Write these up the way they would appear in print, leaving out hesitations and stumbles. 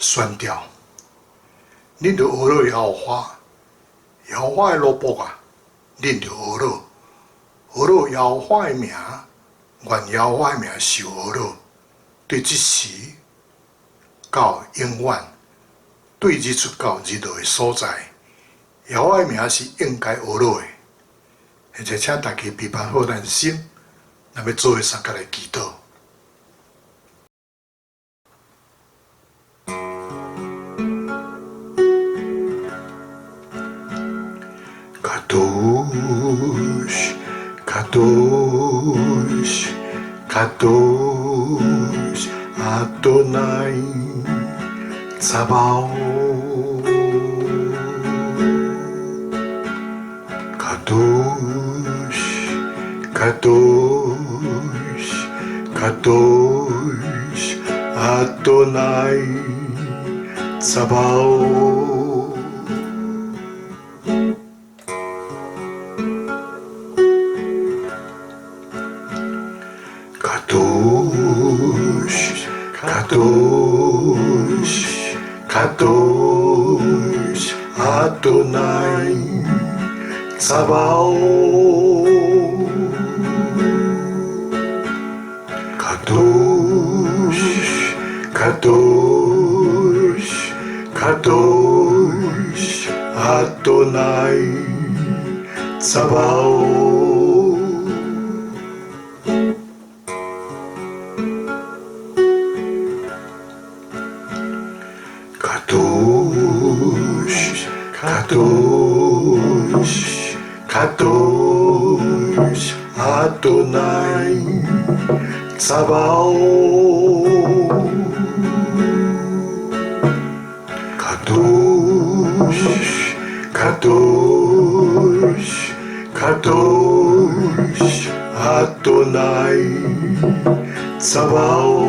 宣调，恁著学落耶和华，耶和华的奴仆啊，恁著学落，学落耶和华的名，愿耶和华的名受学落，对这时到永远，对日出到日落的所在，耶和华的名是应该学落的。现在请大家备办好咱的心，咱欲做伙相共来祈祷。קדוש, קדוש, קדוש, אדוני צבאות. קדוש, קדוש, קדוש, אדוני צבאות. קדוש, קדוש, קדוש, אדוני צבאות. קדוש, קדוש, קדוש, אדוני צבאות. קדוש, קדוש, קדוש, אדוני צבאות. קדוש, קדוש, קדוש, אדוני צבאות.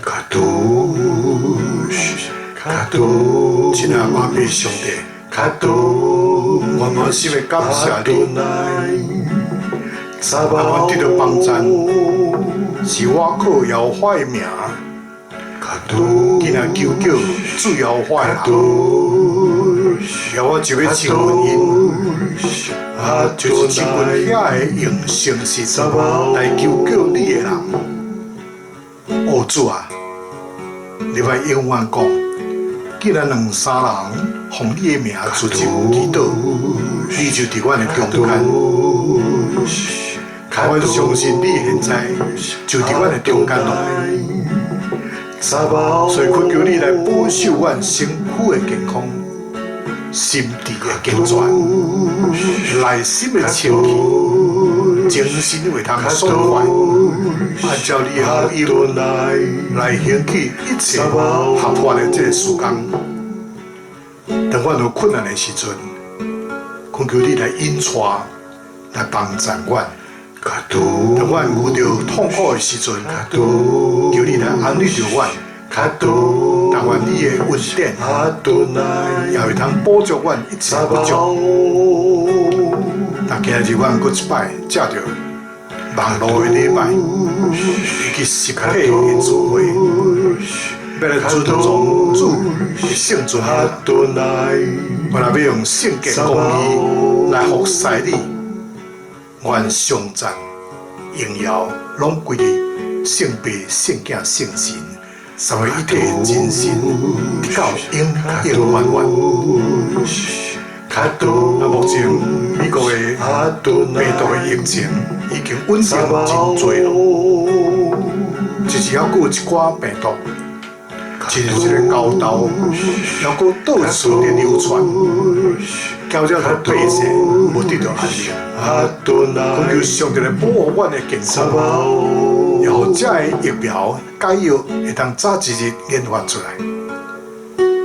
קדוש, קדוש，亲爱的阿爸上帝， קדוש，我满心的感谢你，让阮得著帮赞，是我靠耶和华的名，今仔求叫主耶和华的人，耶和华就欲亲近𪜶，就是亲近遐个用诚实来求叫你的人。哦，主啊，你欲永远讲，既然兩三人奉你的名聚集祈禱，你就佇阮的中間。阮相信你現在就佇阮的中間咯。所以懇求你來保守阮身軀的健康、心智的健全、內心的清氣、精神會通爽快，按照你的福音來行去一切合法的這个時間。當阮有困難的時陣，懇求你來引帶、來幫助阮。當阮遇著痛苦的時陣，求你來安慰著阮。但願你的恩典也會通補足阮一切不足。那今日阮閣一擺藉著網路的禮拜，以及實體的聚會，欲來尊崇主的聖尊名。阮也欲用聖潔公義來服侍你。願頌讚榮耀攏歸予聖父、聖囝、聖神，三位一體的真神，直到永永遠遠。啊，目前美國的病毒的疫情已經穩定真濟咯，只是猶閣有一寡病毒，親像一个猴痘，猶閣到處佇流傳，交了予百姓無得著安寧。懇求上帝來保護阮的健康，也予這个疫苗解藥會當早一日研發出來。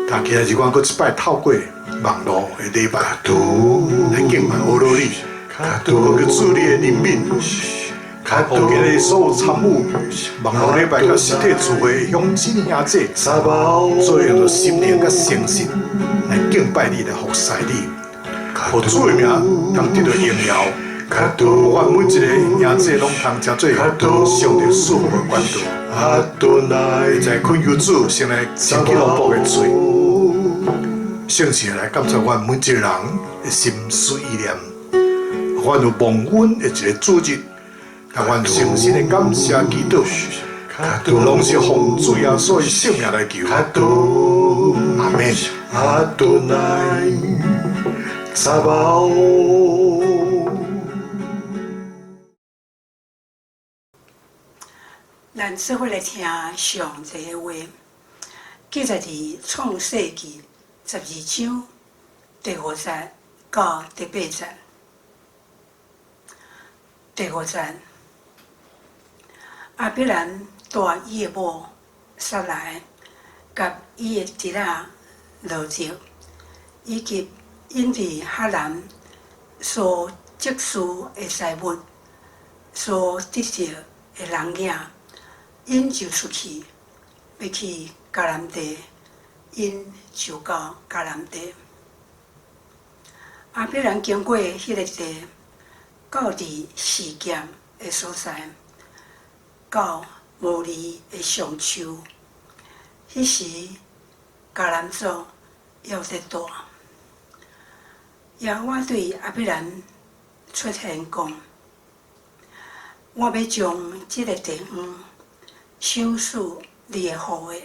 但今日阮閣一擺透過網路的禮拜來敬拜阿羅你，懇求主你的憐憫，予今日所有參與網路禮拜佮實體聚會的鄉親兄弟，做用著心靈佮誠實來敬拜你，來服侍你，予主的名通得著榮耀，予阮每一个兄弟攏通成做上帝賜福的管道。現在懇求主先來聖經羅卜的喙，聖神來監察阮每一個人的心思意念，阮有蒙恩的一个主日，共阮誠心的感謝祈禱，攏是奉主耶穌的聖名來求。阿門。咱做伙來聽上帝的話，記載佇創世記12章第5節到第8節。第5節，亞伯蘭帶伊的某撒萊，佮伊的侄仔羅特，以及𪜶佇哈蘭所積蓄的財物，所得著的人影，𪜶就出去，欲去迦南地，𪜶就到迦南地。亞伯蘭經過彼个地，到佇示劍的所在，到摩利的橡樹。彼時迦南族猶佇住。耶和華對亞伯蘭出現講：我欲將這个地方賞賜你的後裔。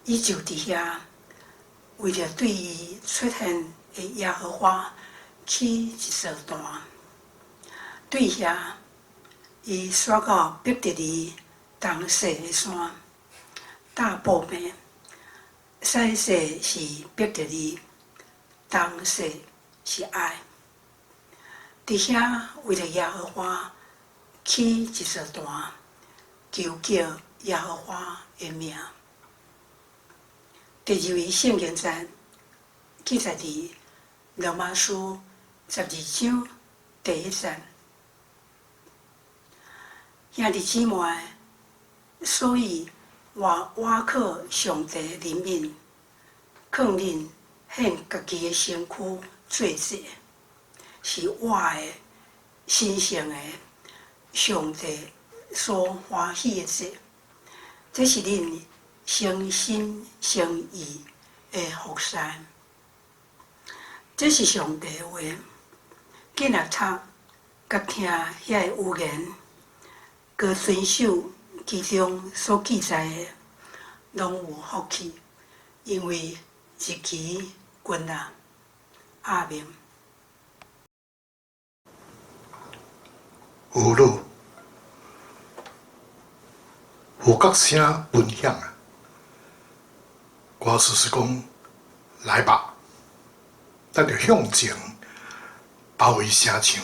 伊就佇遐為著對伊出現的耶和華起一座壇。對遐，伊徙到伯特利東勢的山，搭布棚。西勢是伯特利，東勢是愛。佇遐為著耶和華起一座壇，求叫耶和華的名。第二位聖經節記載佇羅馬書12章第1節。兄弟姊妹，所以我倚靠上帝憐憫，勸恁獻家己的身軀做祭，是活的、神聖的，上帝所歡喜的祭。這是恁誠心誠意的服侍。這是上帝的話。囝若讀佮聽遐个預言，閣遵守其中所記載的，攏有福氣，因為日期近啊。阿們。呵咾，號角聲噴響啊！歌詞是講：來吧，咱著向前包圍城牆，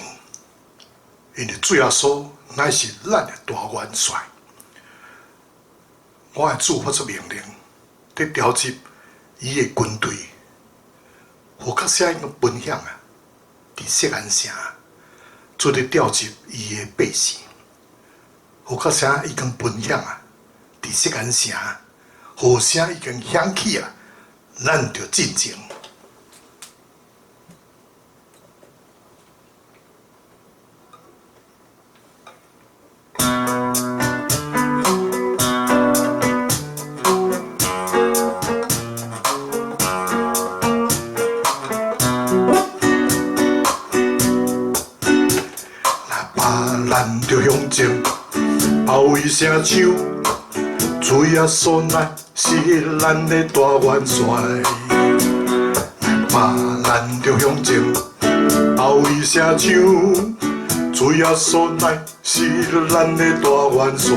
因為主耶穌乃是咱的大元帥。我的主發出命令，佇調集伊的軍隊。號角聲已經噴響啊！佇錫安城，主佇調集伊的百姓。號角聲已經噴響啊！佇錫安城，號聲已經響起啊！咱著進前。來吧，咱著向前，包圍城牆，主主耶穌乃是咱的大元帥，來吧，咱著向前，包圍城牆。主耶穌乃是咱的大元帥，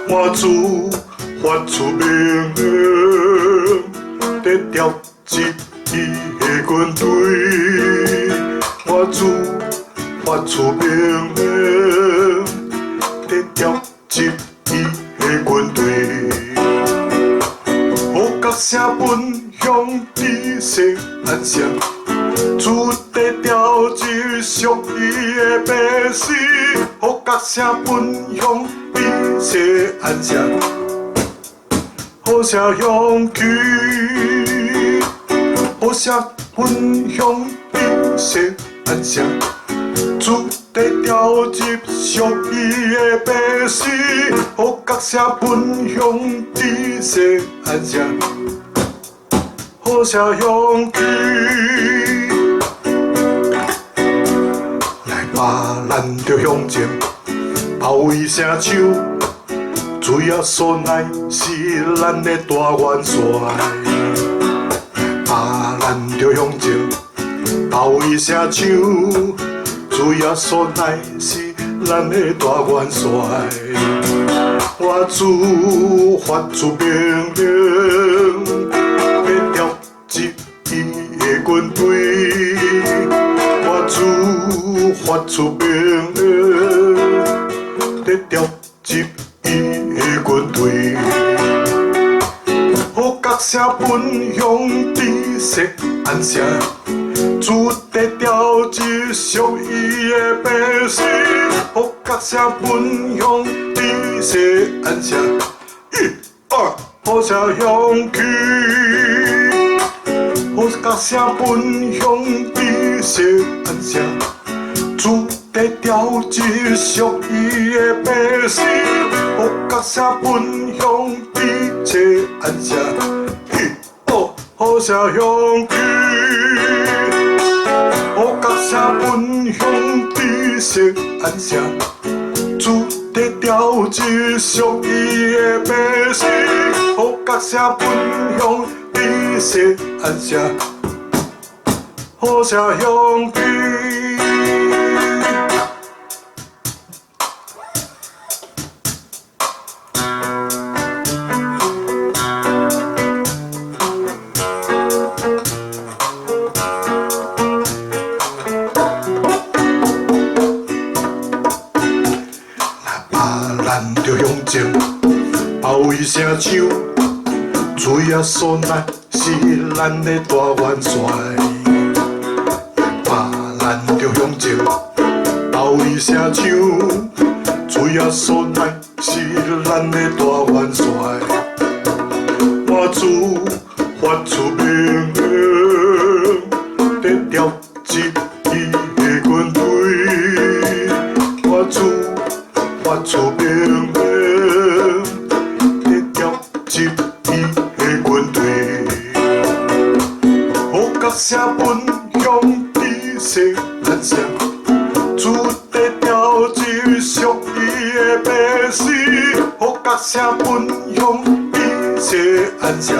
我主發出命令，在調集伊的軍隊。我主發出命令，在調集伊的軍隊。號角聲奔向佇錫安城，主在調集屬伊的百姓。號角聲奔向佇錫安城，號聲響起，號聲奔向佇錫安城，主在調集屬伊的百姓。號角聲奔向佇錫安城，號聲響起。來吧，咱著向前，包圍城牆。主耶穌乃是咱的大元帥。來吧，咱著向前，包圍城牆。主耶穌乃是咱的大元帥。我主發出命令，欲調集伊的軍隊。我主發出命令，欲調集伊的軍隊。號角聲奔向佇錫安城，主在調集屬伊的百姓。號角聲奔向佇錫安城，一、二，號聲響起，號角聲奔向佇錫安城，主在調集屬伊的百姓。號角聲奔向佇錫安城，一、二，號聲響起，號角聲奔向佇錫安城，主在調集屬伊的百姓。號角聲奔向佇錫安城，號聲響起。來吧，咱著向前，包圍城牆。主耶穌乃是咱的大元帥。來吧，咱著向前，包圍城牆。主耶穌乃是咱的大元帥。我主發出命令，在調集伊的軍隊。我主發出命令，在調集伊的軍隊。號角聲奔向佇錫安城，主在調集屬伊的百姓。號角聲奔向佇錫安城，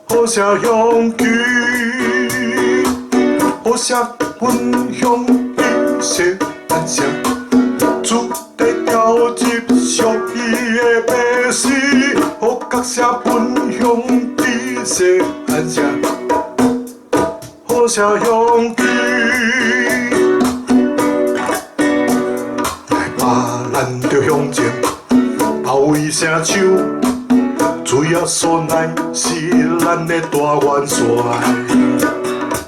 號聲響起，號聲奔向佇錫安城，主在調集屬伊的百姓。號角聲奔向佇錫安城，號聲響起。來吧，咱著向前，包圍城牆。主耶穌乃是咱的大元帥。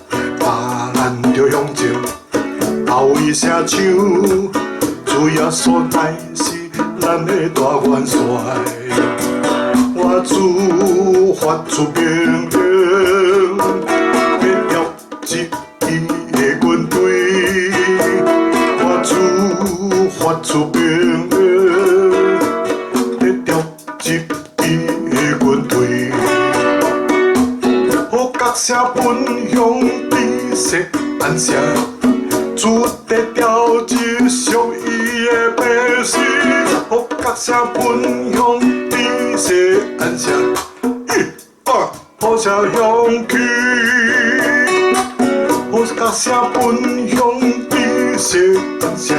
來吧，咱著向前，包圍城牆。主耶穌乃是咱的大元帥。我主發出命令，欲調集伊的軍隊。我主發出命令，欲調集伊的軍隊。號角聲奔向佇錫安城，主在調集屬伊的百姓。號角聲分享知识安城，一二好声响起，好角声分享知识安城，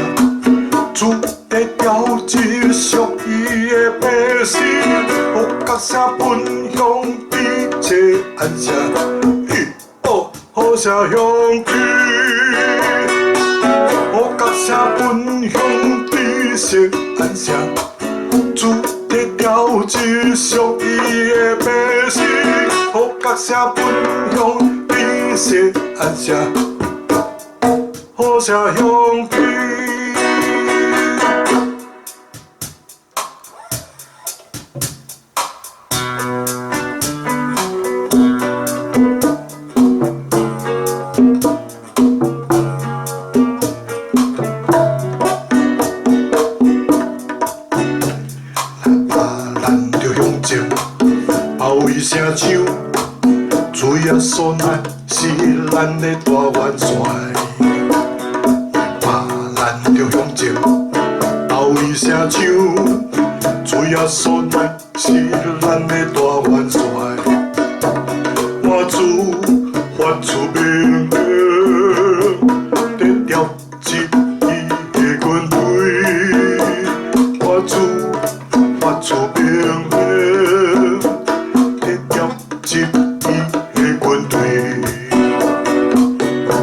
主题调节属伊的百姓，好角声分享知识安城，一二好声响起，好角声分享知识安城，主题调节属伊的百姓，好角声分享知识安城，好声响起。咱着向前，包围城唱，主耶稣乃是咱的大元帅。咱着向前，包围城唱，主耶稣乃是咱的大元帅。我主发出命令，得调集伊的军队。我主发出命令，得调集伊的军队。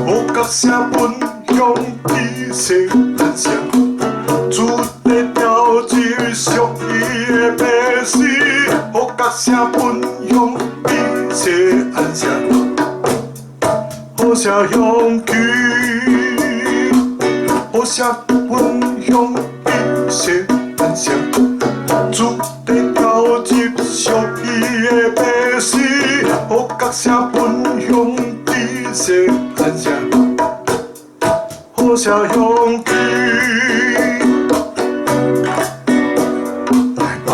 好角声分享知识安城，主得调集属伊的百姓。好角声分享知识安城，好声响起，好声分享知识安城，主得调集属伊的百姓。好角声分享知识安城，好声响起。来吧，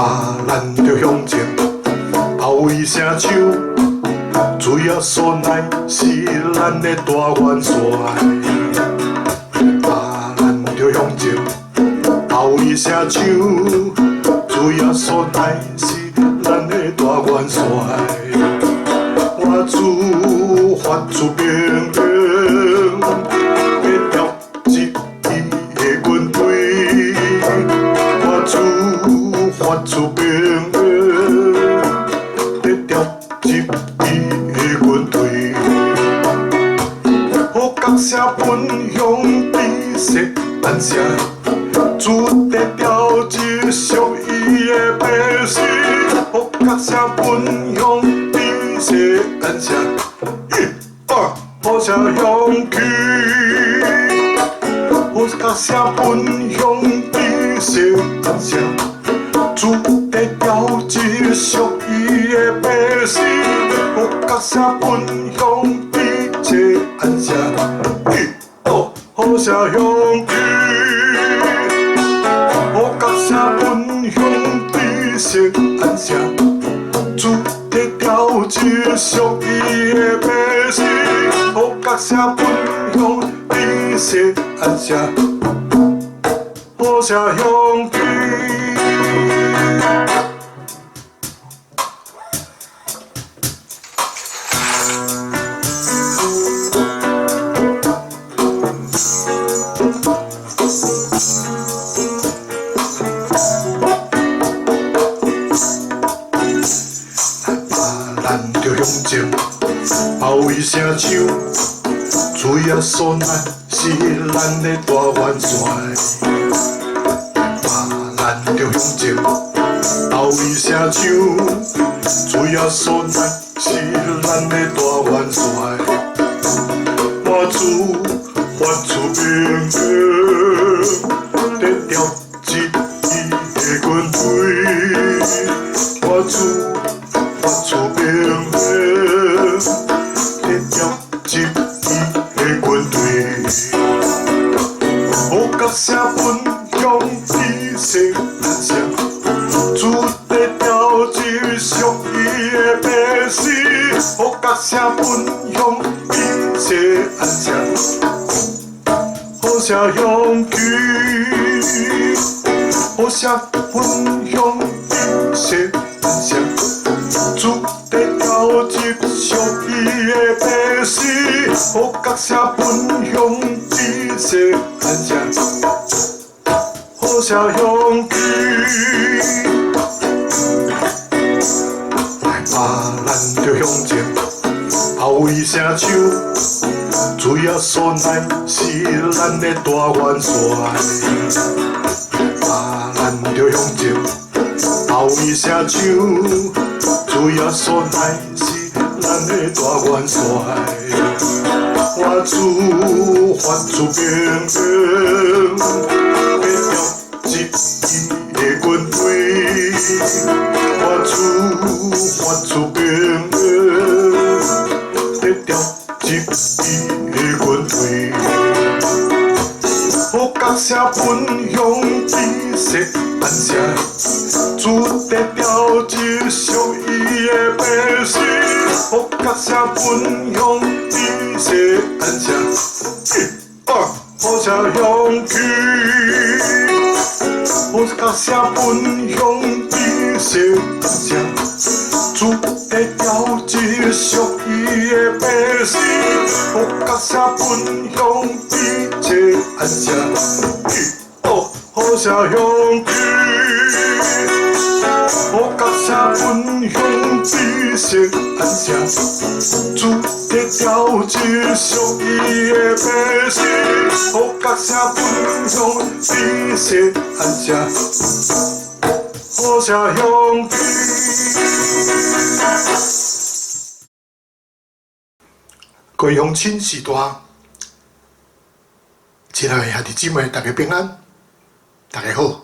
咱着向前，包围城唱，主耶稣乃是咱的大元帅。来吧，咱着向前，包围城唱，主耶稣乃是咱的大元帅。我主发出命令，得调集伊的军队。我主发出命令，得调集伊的军队。好角声分享知识安城，主得调集属伊的百姓。好角声分享知识安城，一二好声响起，好角声分享知识安城，主得调集属伊的百姓。好角声分享知识安城，一二好声响起，好角声分享知识安城，主得调集属伊的百姓。好角声分享知识安城，好声响起。咱着向前，包围城唱，主耶稣乃是咱的大元帅。咱着向前，包围城唱，主耶稣乃是咱的大元帅。我主发出命令，得调集伊的军队。我主发出命令，得调集伊的军队。好角声分享知识安城，主得调集属伊的百姓。好角声分享知识安城，好声响起，好声分享好角声分享知识安声，好声响起。来吧，咱就向前，后尾声唱，主耶稣乃是咱的大元帅。来吧，咱就向前，后尾声唱，主耶稣乃是咱的大元帅。我主发出命令，要调集伊的军队。我主发出命令，要调集伊的军队。好角声分享知识安声，主在调集属伊的百姓。好角声分享知识安声，一、二，好声响起。好角声分享知识安声，主在调集属伊的百姓。好角声分享知识安声，一、二，好声响起。好角声分享知识安声，主在调集属伊的百姓。好角声分享知识安声，好声响起。各位乡亲序大，亲爱的兄弟姊妹，大家平安，大家好。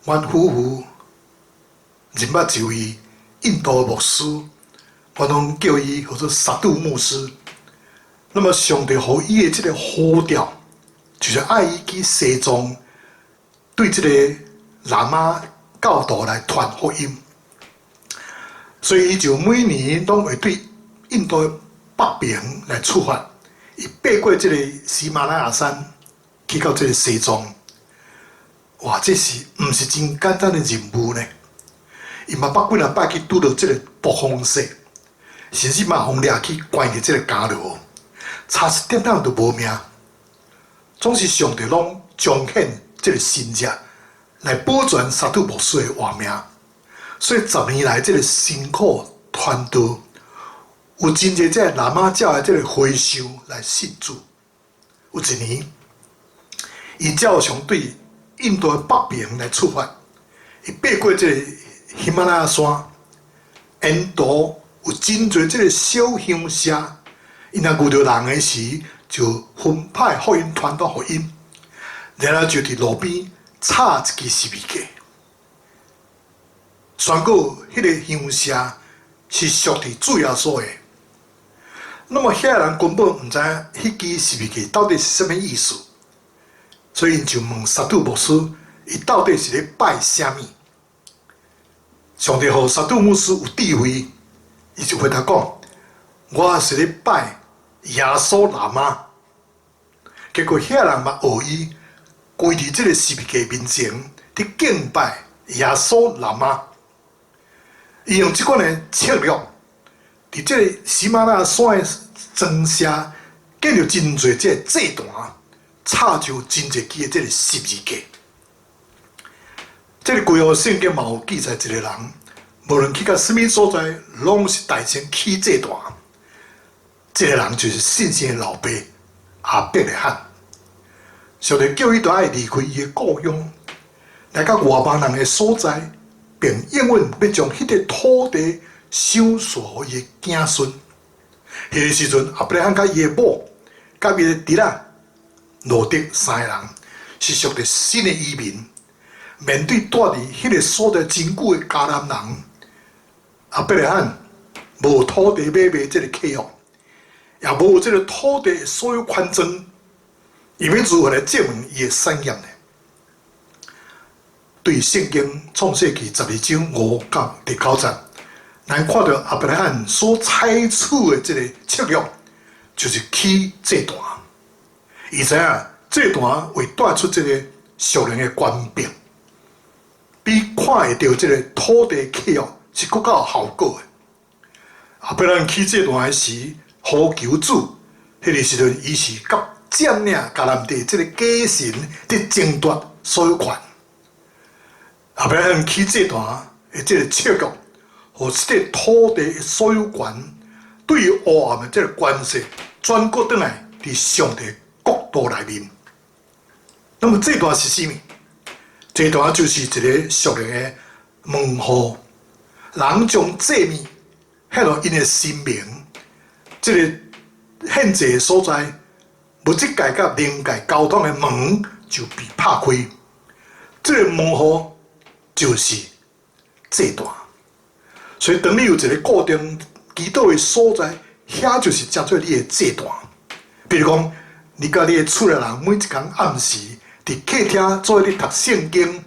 阮夫妇认捌一位印度牧师，我拢叫伊叫做萨杜牧师。那么上帝予伊的这个呼召，就是爱伊去西藏，对这个喇嘛教徒来传福音。所以伊就每年拢会对印度北边来出发，伊爬过这个喜马拉雅山，去到这个西藏。哇，这是毋是真简单的任务呢？伊嘛捌几若摆去拄著这个暴风雪，甚至嘛予掠去关伫这个监牢，差一点点就无命。总是上帝拢彰显这个神迹来保全萨杜牧师的活命。所以10年来，这个辛苦传道，有真济这个喇嘛教的这个和尚来信主。有一年，伊照常对印度的北边来出发，伊爬过这个喜马拉雅山，沿途有真济这个小乡社，伊若遇著人的时，就分派福音传道予𪜶，然后就伫路边插一支十字架，宣告彼个乡社是属伫主耶稣的。那么遐人根本毋知影彼支十字架到底是啥物意思。所以𪜶就问萨杜牧师，伊到底是咧拜啥物？上帝予萨杜牧师有智慧，伊就回答讲：我是咧拜耶稣喇嘛。结果遐人嘛学伊，跪伫这个十字架面前，伫敬拜耶稣喇嘛。伊用这款的策略，伫这个喜马拉雅山的庄社建立真济这个祭坛。插上真济支的这个十字架，这个旧约圣经嘛有记载一个人，无论去到啥物所在，拢是代先起祭坛。这个人就是信心的老爸亚伯拉罕。上帝叫伊著爱离开伊的故乡，来到外邦人的所在，并应允欲将彼个土地赏赐予伊的子孙。彼个时阵，亚伯拉罕佮伊的某，佮伊的侄仔罗得三个人是属于新的移民，面对住伫彼个所在真久的迦南人，亚伯拉罕无土地买卖这个契约，也无这个土地的所有权证，伊欲如何来证明伊的产业呢？对圣经创世记12章5到第9节，咱看著亚伯拉罕所采取的这个策略，就是起祭坛。伊知影祭坛会带出这个属灵的权柄，比看会著这个土地契约是阁较有效果的。亞伯蘭起祭壇時，呼求主，彼个時陣伊是佮佔領迦南地這个假神佇爭奪所有權。亞伯蘭起祭壇的這个策略，予這个土地的所有權對黑暗的這个權勢轉過轉來，佇上帝國度內面。那麼祭壇是啥物？祭壇就是一个屬靈的門戶，人將祭物獻予𪜶的神明，這个獻祭的所在，物質界佮靈界溝通的門就被拍開。這个門戶就是祭壇。所以，當你有一个固定祈禱的所在，遐就是成做你的祭壇。比如講，你佮你的厝內人每一工暗時佇客廳做伙咧讀聖經、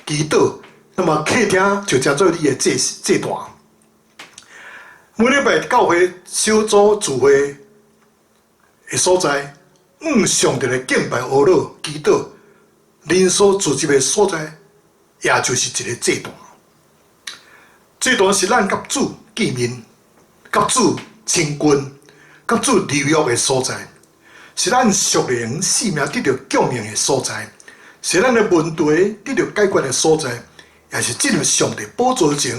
祈禱，那麼客廳就成做你的祭壇。每禮拜教會小組聚會的所在，向上帝來敬拜、阿羅、祈禱，恁所聚集的所在，也就是一個祭壇。祭壇是咱佮主見面、佮主親近、佮主立約的所在，是咱屬靈性命得著供應的所在，是咱的問題得著解決的所在，也是進入上帝寶座前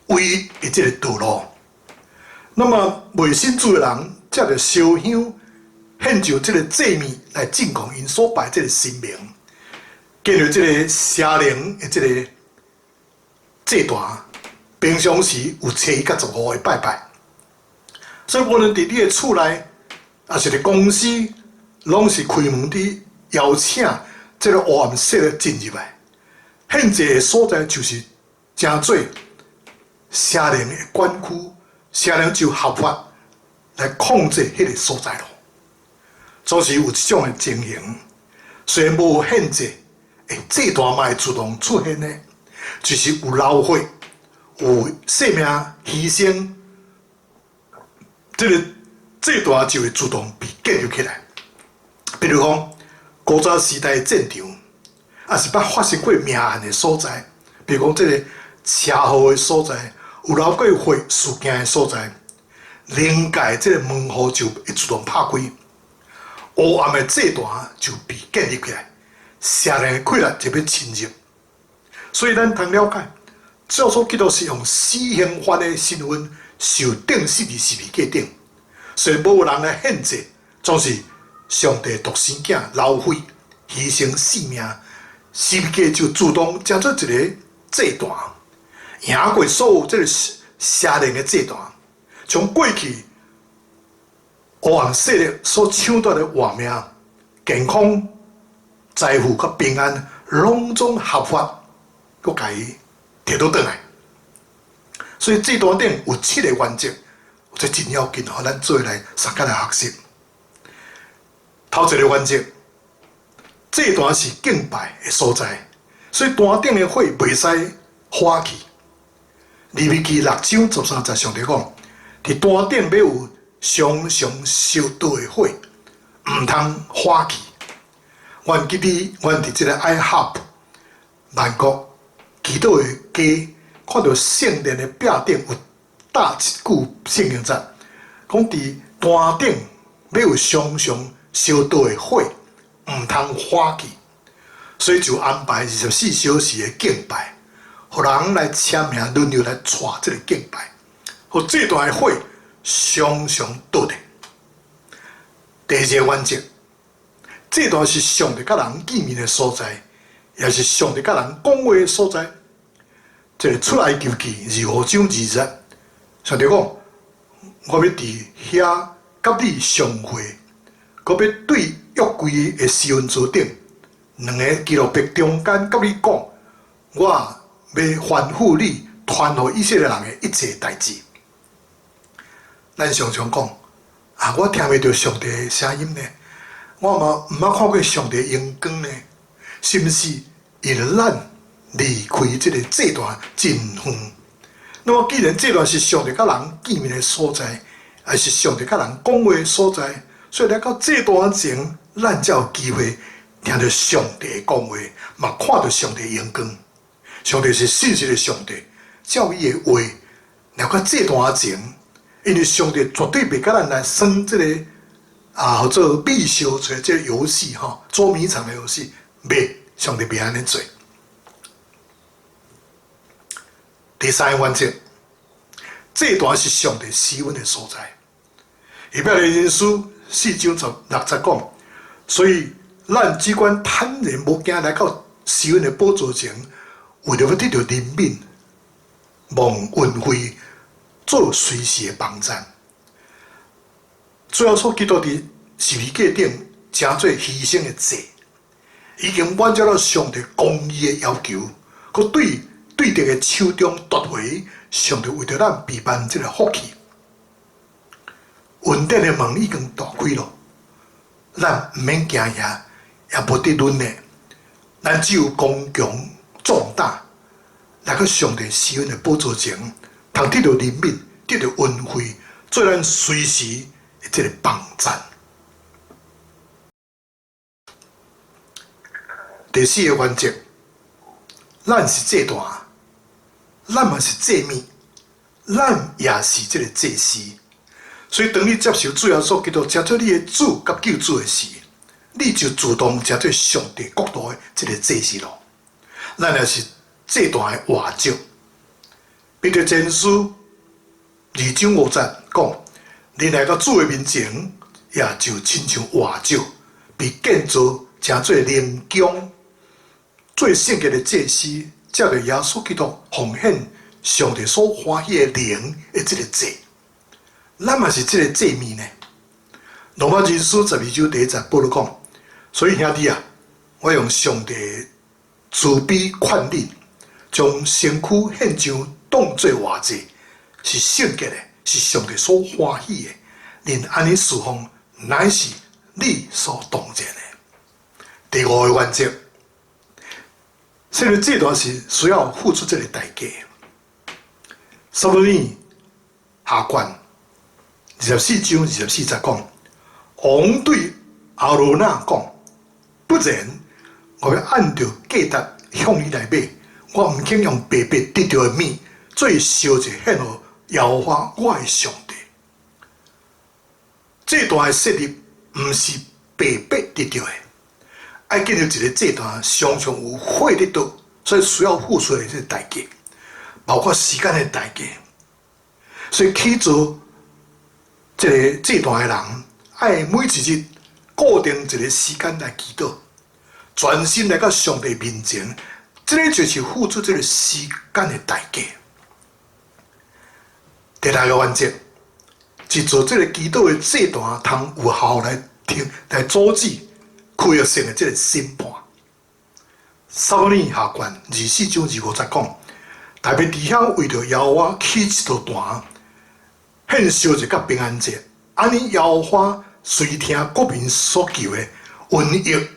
唯一的這個道路。那麼未信主的人，藉著燒香獻上這個祭物來進貢𪜶所拜這個神明，建立這個邪靈的這個祭壇，平常時有初一佮十五會拜拜。所以無論佇你的厝內，抑是佇公司，攏是開門佇邀請這個黑暗勢力進入來。獻祭的所在就是成做邪靈的管區，邪靈就合法來控制彼个所在咯。總是有這種的情形，雖然無獻祭，祭壇嘛會自動出現呢，就是有流血、有性命犧牲，這个祭壇就會自動被建立起來。比如講，古早時代的戰場，抑是捌發生過命案的所在，比如講這个車禍的所在，有流過血事件的所在，靈界這个門戶就會自動拍開，黑暗的祭壇就被建立起來，邪靈的氣力就欲侵入。所以咱通了解，耶穌基督是用死刑犯的身份受釘死佇十字架頂，雖然無人來獻祭，總是上帝獨生囝流血犧牲性命，十字架就自動成做一个祭壇，贏過所有這个邪靈的祭壇，將過去黑暗勢力所搶奪的活命、健康、財富佮平安，攏總合法，閣共伊提倒轉來。所以祭壇頂有七个原則，這真要緊，予咱做伙來相共來學習。頭一个原則，祭壇是敬拜的所在，所以壇頂的火袂使火去。利未記6章13節，上帝講：佇壇頂欲有常常燒著的火，毋通火去。阮記得，阮佇這个 IHOP 萬國祈禱的家，看著聖殿的壁頂有貼一句聖經節，講佇壇頂欲有常常燒著的火，毋通火去。所以就安排24小時的敬拜，予人來簽名輪流來帶這个敬拜，予祭壇的火常常著咧。第二个原則，祭壇是上帝佮人見面的所在，也是上帝佮人講話的所在。這个出埃及記25章2節，上帝講：我欲佇遐佮你相會，閣欲對約櫃的施恩座頂，兩个基路伯中間佮你講，我欲吩咐你傳予以色列人的一切代誌。咱常常講啊，我聽袂著上帝的聲音呢，我嘛毋捌看過上帝榮光呢，是毋是？因為咱離開這个祭壇真遠。那麼既然祭壇是上帝佮人見面的所在，也是上帝佮人講話的所在，所以來到祭壇前，咱才有機會聽著上帝講話，嘛看著上帝榮光。上帝是信實的上帝，照伊的話來到祭壇前，因為上帝絕對袂佮咱來耍這個啊，號做秘相揣這個遊戲吼，捉迷藏的遊戲，袂，上帝袂按呢做。第三個原則，祭壇是上帝施恩的所在。希伯來人書四章十六節講，所以咱只管坦然無驚來到施恩的寶座前，為著欲得著憐憫，蒙恩惠，做隨時的幫贊。主耶穌基督佇十字架頂，成做犧牲的祭，已經滿足了上帝公義的要求，閣對對敵的手中奪回上帝為著咱備辦這個福氣。恩典的門已經大開囉，咱毋免驚嚇，也無得忍的，咱只有剛強壯膽，來去上帝施恩的寶座前，通得著憐憫，得著恩惠，做咱隨時的這個幫贊。第四個原則，咱是祭壇，咱嘛是祭物，咱也是這個祭司。所以，當你接受主耶穌基督成做你的主佮救主的時，你就自動成做上帝國度的這個祭司囉。咱也是祭壇的活石。彼得前書二章五節講：恁來到主的面前，也就親像活石，被建造成做靈宮，做聖潔的祭司，藉著耶穌基督奉獻上帝所歡喜的靈的這個祭。咱嘛是這個祭物呢。羅馬人書十二章第一節，保羅講：所以兄弟啊，我用上帝慈悲勸恁，將身軀獻上當做活祭，是聖潔的，是上帝所歡喜的。恁按呢事奉，乃是理所當然的。第五個原則，設立祭壇是需要付出這個代價。撒母耳下卷二十四章二十四節講，王對亞魯那講：不然，我欲按著價值向你來買，我毋肯用白白得著的物做燒祭獻予耶和華我的上帝。祭壇的設立毋是白白得著的，愛建立一個祭壇，常常有火咧倒，所以需要付出的這個代價，包括時間的代價。所以起做這個祭壇的人，愛每一日固定一個時間來祈禱，專心來到上帝面前，這個就是付出這個時間的代價。第六個原則，是做這個祈禱的祭壇，通有效來停來阻止毀約性的這個審判。撒母耳下卷二十四章二五節講，大衛佇遐為著耶和華起一座壇，獻燒祭佮平安祭，按呢耶和華垂聽國民所求的瘟疫，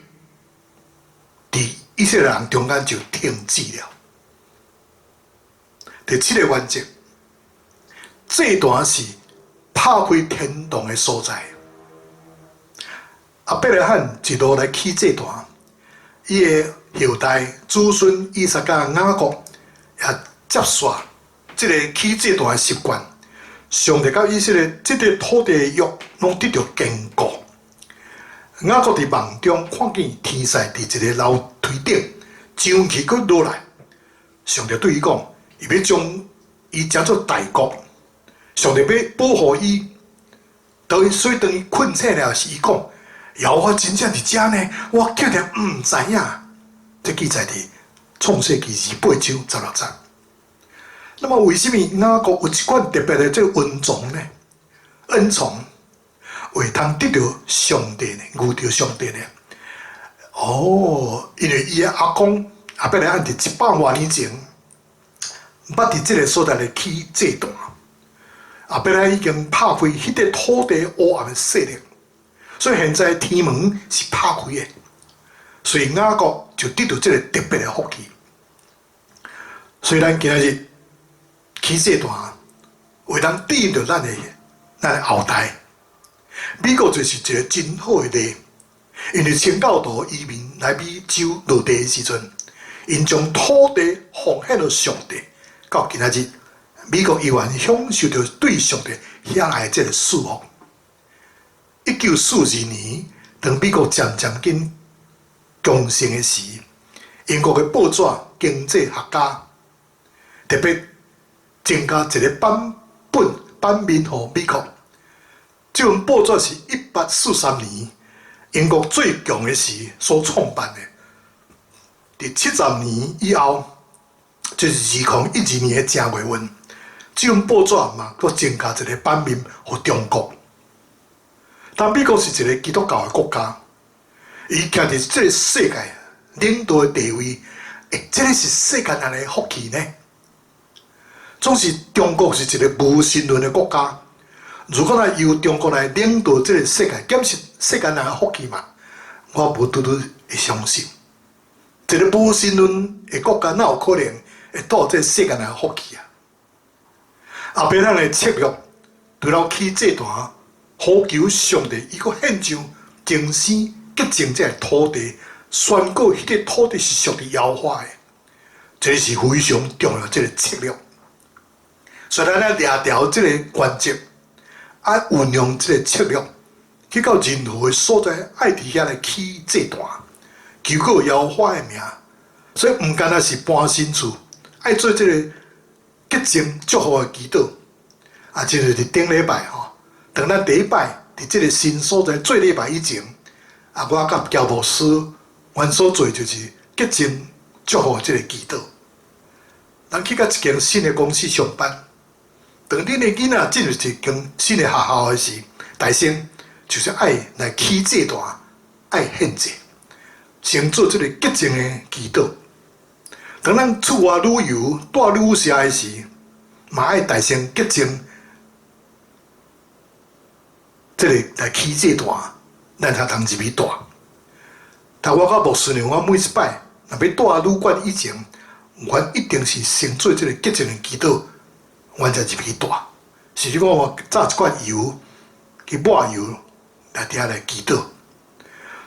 佇以色列人中間就停止了。第七個原則，祭壇是拍開天堂的所在。亞伯拉罕一路來起祭壇，伊的後代子孫以撒佮雅各也接續這个起祭壇的習慣。上帝佮以色列這塊土地的約攏得著堅固。雅各佇夢中看見天使佇一个樓梯頂上去閣落來。上帝對伊講，伊欲將伊成做大國，上帝欲保護伊。當伊所以當伊睏醒了時，伊講：耶和華真正佇遮呢，我竟然毋知影。這記載佇創世記二十八章十六節。那麼為什麼雅各有這款特別的這個恩寵呢？恩寵會通得著上帝呢？遇著上帝呢？哦，因為伊的阿公亞伯拉罕佇一百外年前，捌佇這个所在來起祭壇。亞伯拉罕已經拍開彼塊土地黑暗的勢力，所以現在天門是拍開的，所以雅各就得著這个特別的福氣。所以咱今仔日起祭壇，會當對應著咱的後代。美國就是一个真好的例，因為清教徒移民來美洲落地的時陣，𪜶將土地奉獻予上帝，到今仔日，美國依然享受著對上帝遐來這个祝福。1942年，當美國漸漸緊強盛的時，英國的報紙《經濟學家》特別增加一个版本版面予美國。這份報紙是1843年英國最強的時所創辦的。佇70年以後，就是2012年的正月份，這份報紙嘛，閣增加一个版面予中國。但美國是一个基督教的國家，伊徛佇這个世界領導的地位，欸，這个是世間人的福氣呢？總是中國是一个無神論的國家，如果若由中國來領導這个世界，敢是世間人的福氣嘛？我無拄拄會相信，一个無神論的國家，哪有可能會帶這个世間人的福氣啊？亞伯拉罕的策略，除了起祭壇，呼求上帝，伊閣獻上重生潔淨這个土地，宣告彼个土地是屬於耶和華的，這是非常重要這个策略。所以咱愛掠著這个原則，愛運用這个策略，去到任何的所在，愛佇遐來起祭壇，求告耶和華的名。所以毋干焦是搬新厝，愛做這个潔淨祝福的祈禱。啊，這就是頂禮拜吼，當咱第一擺佇這个新所在做禮拜以前，啊，我佮喬牧師，阮所做就是潔淨祝福這个祈禱。咱去到一間新的公司上班，當恁的囡仔進入一間新的學校的時，大先就是愛來起祭壇，愛獻祭，先做這个潔淨的祈禱。當咱出外旅遊、蹛旅社的時，嘛愛大先潔淨，這个來起祭壇，咱才通入去蹛。但我佮牧師娘，我每一擺若欲蹛旅館以前，阮一定是先做這个潔淨的祈禱，阮才入去蹛。是你講我炸一罐油去抹油來佇遐來祈禱。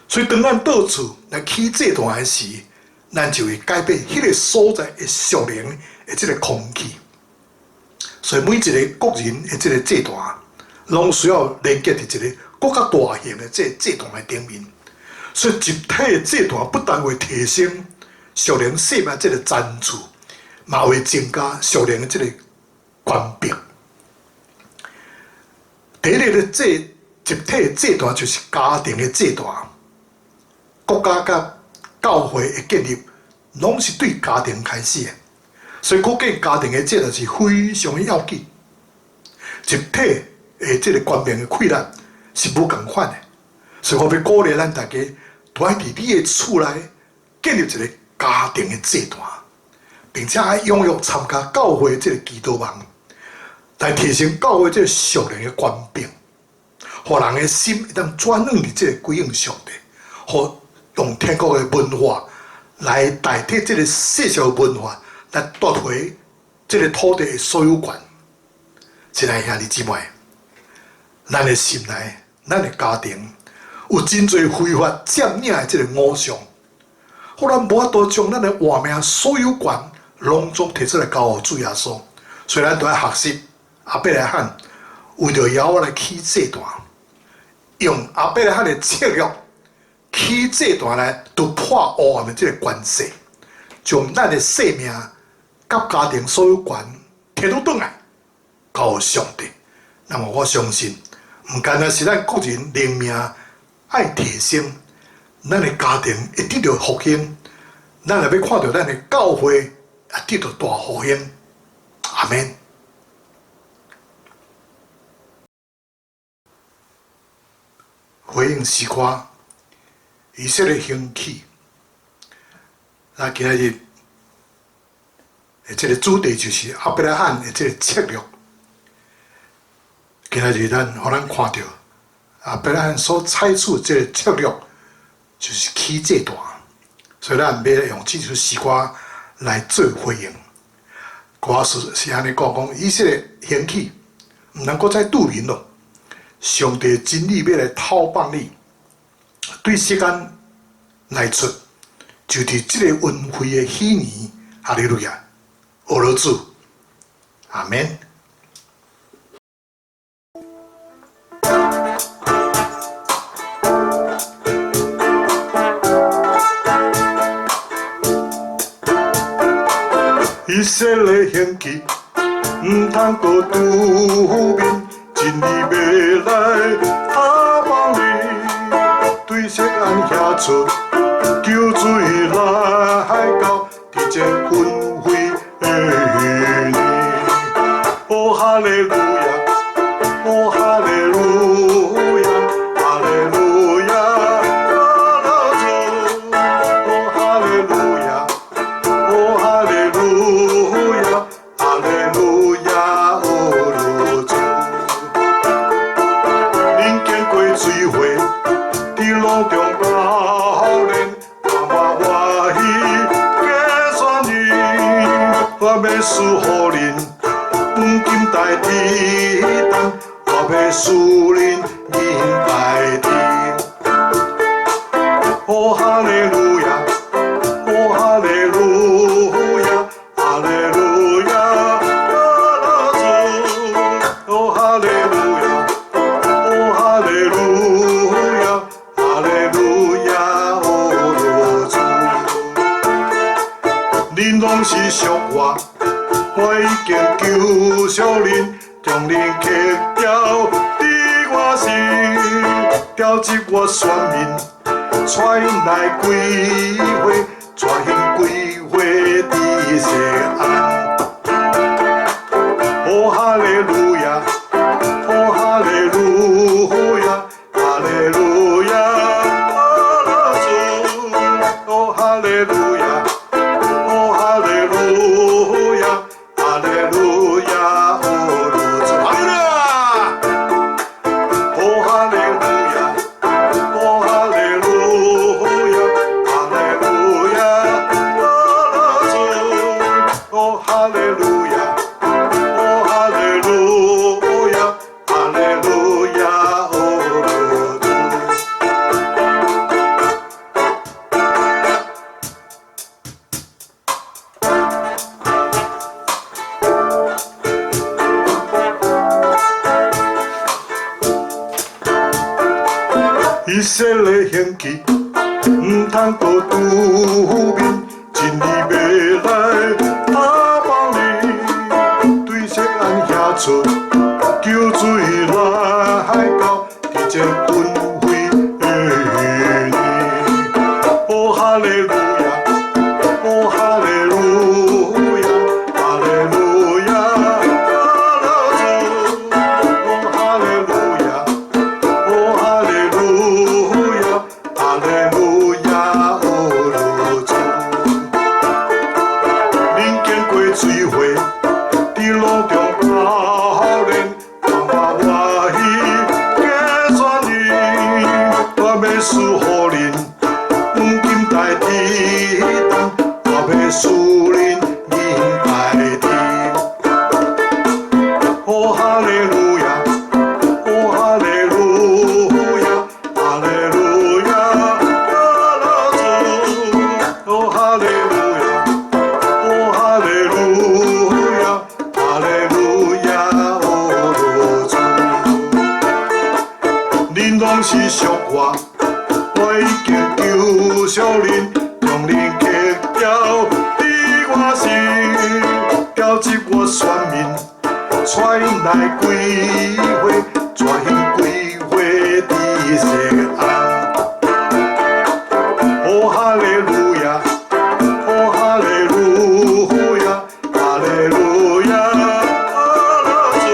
所以當咱到厝來起祭壇的時，咱就會改變彼个所在的屬靈的這个空氣。所以每一个個人的這个祭壇，攏需要連結佇一个閣較大型的這个祭壇的頂面。所以集體的祭壇不但會提升屬靈生命這个層次，嘛會增加屬靈的這个權柄。第一个祭集體的祭壇就是家庭的祭壇，國家佮教會的建立，攏是對家庭開始的，所以可見家庭的祭壇是非常要緊。集體的這个權柄的氣力是無仝款的，所以我欲鼓勵咱大家，都愛佇你的厝內建立一个家庭的祭壇，並且愛踴躍參加教會這个祈禱網，來提升教會這个屬靈的權柄，予人的心會當轉往佇這个歸向上帝，予用天國的文化來代替這个世俗的文化，來奪回這个土地的所有權。親愛兄弟姊妹，咱的心內，咱的家庭有真濟非法佔領的這个偶像，予咱無法度將咱的活命所有權攏總提出來交予主耶穌。所以咱都愛學習亞伯拉罕為著耶和華來起祭壇，用亞伯拉罕的策略起祭壇來突破黑暗的這个權勢，將咱的生命佮家庭所有權提倒轉來交予上帝。那麼我相信，毋干焦是咱個人靈命愛提升，咱的家庭會得著復興，咱若欲看著咱的教會也得著大復興。阿們。回應詩歌，以色列興起。那今日的這个主題就是亞伯拉罕的這个策略。今日咱予咱看著亞伯拉罕所採取這个策略，就是起祭壇。所以咱欲用這首詩歌來做回應。歌詞是按呢講，講以色列興起，毋通閣再拄眠囉。上帝真理欲來透放你，對世間來出，就佇這个恩惠的喜年，哈利路亞，學了主，阿們。以色列興起，毋通閣拄面，真理欲來探望你，對錫安遐出救罪來到，佇這恩惠的年。哦，哈利路亞，哦，哈利路亞，哈利路亞，阿主，哦，哈利路亞，哦，哈利路亞，哈利路亞，哦，主。恁經過水火，佇路中流連，我歡喜計算你，我欲賜予恁黃金代替銅，我欲賜恁銀代替。哦，哈利路亞，哦，哈利路亞，哈利路亞，阿主，哦，哈利路亞，哦，哈利路亞，哈利路亞，哦，主。恁攏是屬我，我已經救贖恁，將恁刻雕佇我心，調集我選民，帶𪜶來歸回，帶𪜶歸回佇錫安。哦，哈利路亞，哦，哈利路亞，哈利路亞，阿主，哦，哈利路亞，哦，哈利路亞，哈利路亞，哦，主，哈利路亞，哦，哈利路亞，哦，哈利路亞，哈利路亞，阿主，哦，哈利路亞，哦，哈利路亞，哈利路亞，哦，主。以色列興起，毋通閣拄面，真理欲來探望你，對錫安遐出救罪來到，佇這恩惠的年。哦，哈利路亞，哦，哈利路亞，哈利路亞，阿主，哦，哈利路亞，哦，哈利路亞，哈利路亞，哦，主。恁經過水火，佇路中流連，我歡喜計算你，我欲賜予恁黃金代替銅，我欲賜恁銀代替。哦，哈利路亞，哦，哈利路亞，哈利路亞，阿主，哦，哈利路亞，哦，哈利路亞，哈利路亞，哦，主。恁攏是屬我，我已經救贖恁，將恁刻雕佇我心，調集我選民，帶𪜶來歸回，帶𪜶歸回佇錫安。哦，哈利路亞，哦，哈利路亞，哈利路亞，阿主，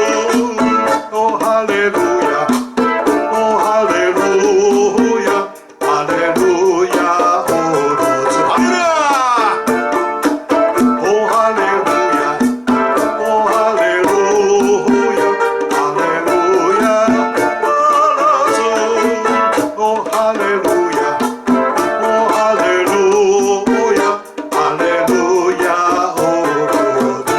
哦，哈利路亞，哦，哈利路亞，哈利路亞，哦，主，哈利路亞，哦，哈利路亞，哦，哈利路亞，哈利路亞，阿主，哦，哈利路亞，哦，哈利路亞，哈利路亞，哦，主。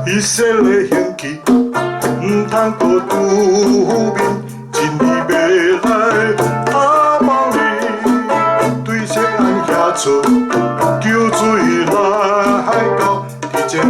以色列興起，毋通閣拄面，真理欲來探望你，對錫安遐出救罪來到，佇這恩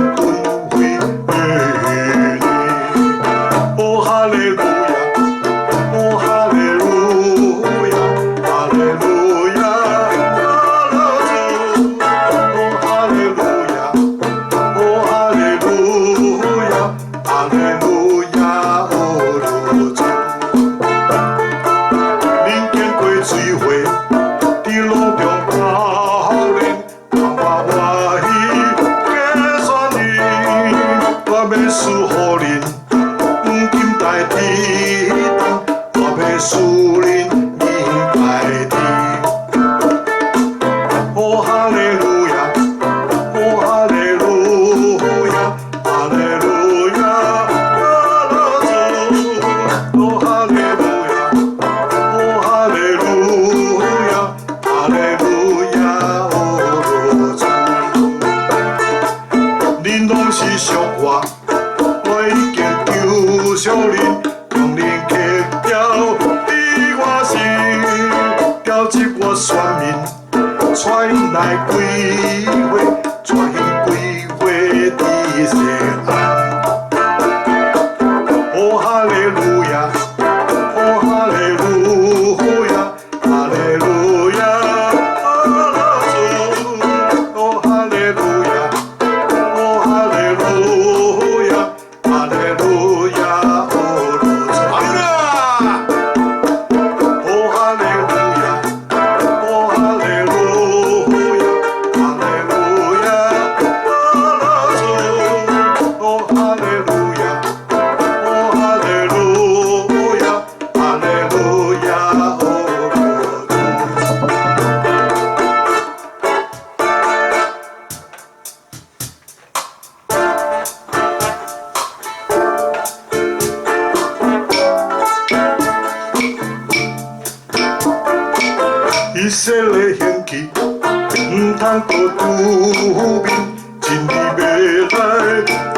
我，我已經求賞恁，將恁克調佇我心，調集我選民，帶𪜶來歸回，帶𪜶歸回佇錫安。哦哈利路亞，哦哈利路亞，哈利路亞，阿主，哦哈利路亞，哦哈利路亞，哈利路亞，哦主，哈利路亞，哦哈利路亞，哦哈利路亞，哈利路亞，阿主，哦哈利路亞。哦哈利路亞，哈利路亞，哦主。以色列興起，毋通閣拄面，真理欲來探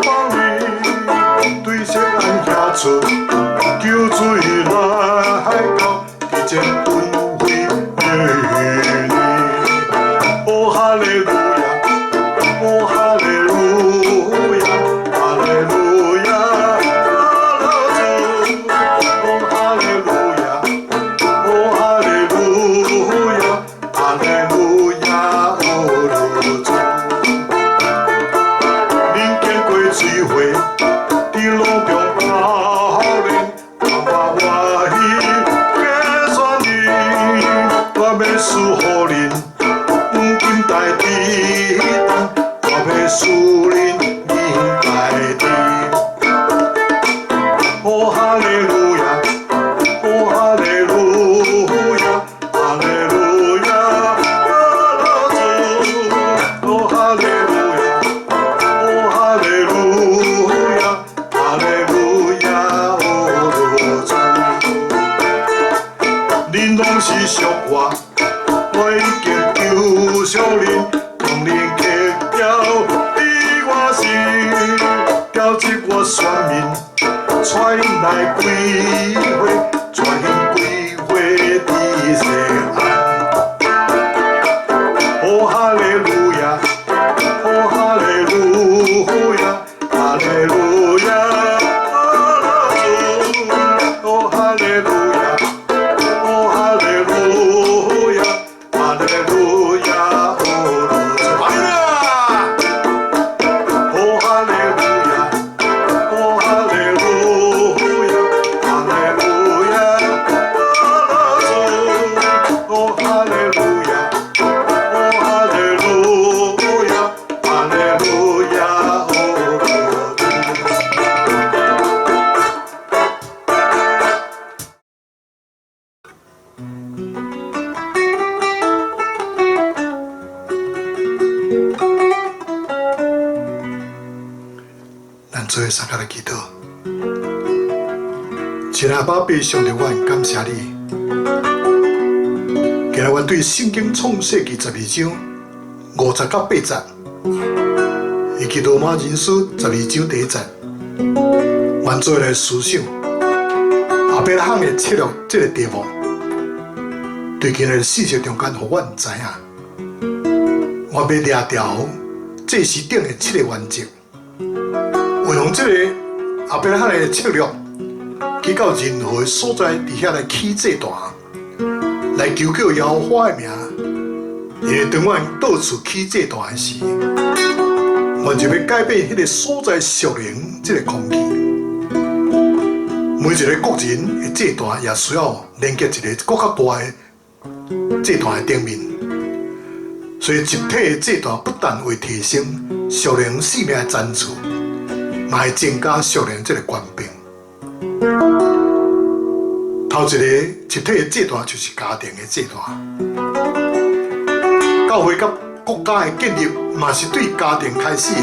望你，對錫安遐出救罪來到，佇前恩惠的你。哦哈利路亞，哦哈利路亞，哈利路亞，阿主，哦哈利路亞。哦哈利路亞，哈利路亞，哦主。恁經過水會，佇路中熬練，我歡喜計算恁，我欲賜予恁黃金代替銅，我欲賜恁銀代替。哦哈利路亞，哦哈利路亞，哈利路亞，阿主，哦哈利路亞，哦哈利路亞，哈利路亞，哦主。恁攏是屬我，我已經求賞恁，將恁克調佇我心，調集我選民，帶𪜶來歸回，帶𪜶歸回佇錫安。哦哈利路亞，哦哈利路亞，哈利路亞，阿主，哦哈利路亞，哦哈利路亞，哈利路亞，哦主，哈利路亞，哦哈利路亞，哦哈利路亞，哈利路亞，阿主，哦哈利路亞，哦哈利路亞，哈利路亞，哦主。咱做伙相共來祈禱。親愛的爸爸上帝，我很感謝你。今日阮對聖經創世記12章50到8節，以及羅馬人書12章1節，阮做伙來思想亞伯拉罕的策略這個題目，對今日四節中間，予阮知影，我欲掠牢祭司頂的七個原則，運用這個亞伯拉罕的策略，去到任何所在，佇遐來起祭壇，來求叫耶和華的名。因為當阮到處起祭壇的時，阮就欲改變彼個所在屬靈這個空氣。每一個個人的祭壇也需要連結一個閣較大的祭壇的頂面。所以集體的祭壇不但會提升屬靈生命的層次，嘛會增加屬靈這個權柄。頭一個集體的祭壇就是家庭的祭壇。教會佮國家的建立嘛是對家庭開始的，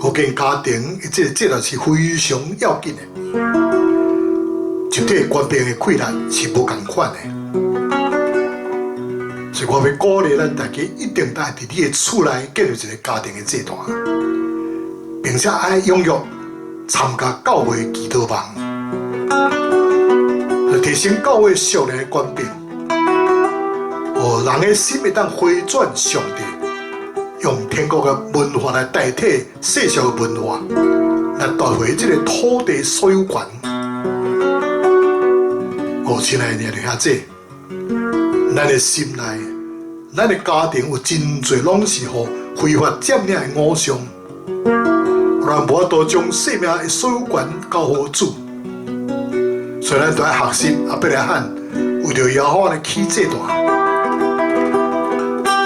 可見家庭的這個祭壇是非常要緊的。集體權柄的氣力是無仝款的，所以我欲鼓勵咱大家一定愛佇你的厝內建立一個家庭的祭壇。並且愛踴躍參加教會祈禱網，來提升教會屬靈的權柄，予人的心會當回轉上帝，用天國的文化來代替世俗的文化，來奪回這個土地所有權。哦，親愛的弟兄姊妹，咱的心內，咱的家庭有真濟攏是予非法佔領的偶像，咱無法度將生命的所有權交予主，所以咱著愛學習亞伯拉罕為著耶和華來起祭壇，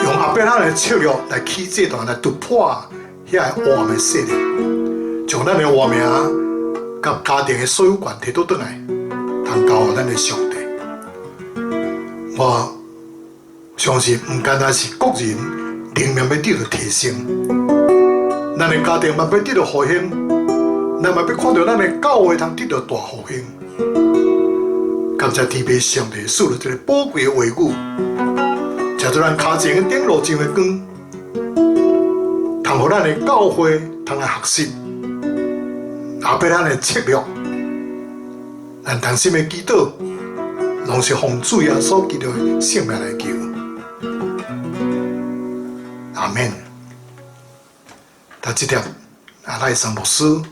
用亞伯拉罕的策略來起祭壇，來突破遐個黑暗的勢力，將咱的活命佮家庭的所有權提倒轉來，通交予咱的上帝。我相信，毋單單是個人靈命欲得著提升，咱的家庭嘛欲得著復興，咱嘛欲看著咱的教會通得著大復興。感謝天父上帝賜予這个寶貴的話語，成做咱跤前頂路上的光，通予咱的教會通來學習亞伯拉罕的策略，咱同心的祈禱，攏是奉主耶穌基督的聖名來求。阿們。但這點阿賴桑牧師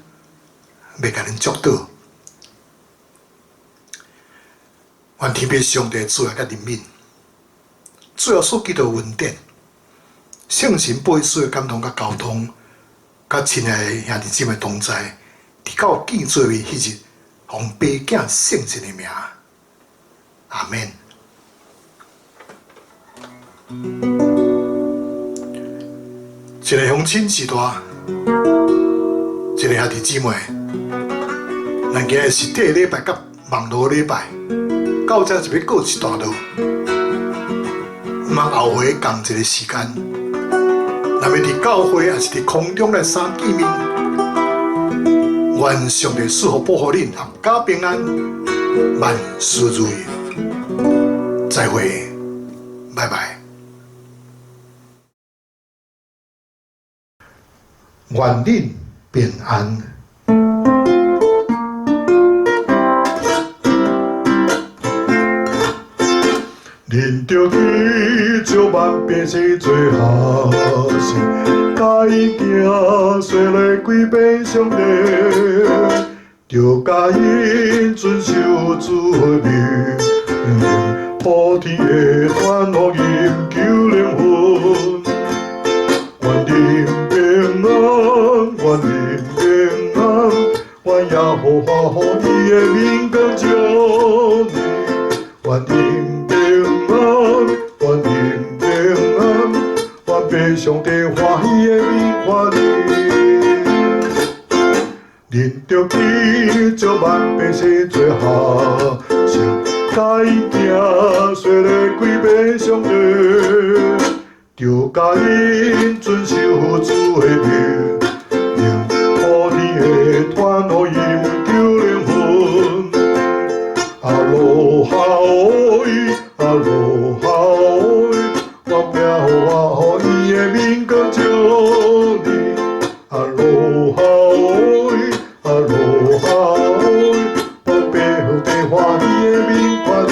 欲共恁祝禱，願天父上帝慈愛佮憐憫，主耶穌基督恩典，聖神保惠師的感動佮交通，佮親愛的兄弟姊妹同在，直到見做面彼日，奉爸囝聖神的名，阿們。一个鄉親時代，一个兄弟姊妹，咱今日實體禮拜佮網路禮拜，到這就欲告一段落。毋通後悔仝一个時間，若欲佇教會，抑是佇空中來相見面，願上帝賜福保護恁，闔家平安，萬事如意。再會，拜拜。願恁平安。恁著去招萬百姓做學生，共𪜶行洗禮歸予上帝，著教𪜶遵守主的命令，普天的傳福音救靈魂。願恁平安，願恁平安，願耶和華予伊的面光照你，願恁平安，願恁平安，願父上帝歡喜的面看你。恁著去招萬百姓做學生，共𪜶行洗禮歸予上帝，著教𪜶遵守主的命令，普天的傳福音救靈魂。阿羅哈喂，阿羅哈喂，願耶和華予伊的面光照你。阿羅哈喂，阿羅哈喂，願父上帝歡喜的面看你。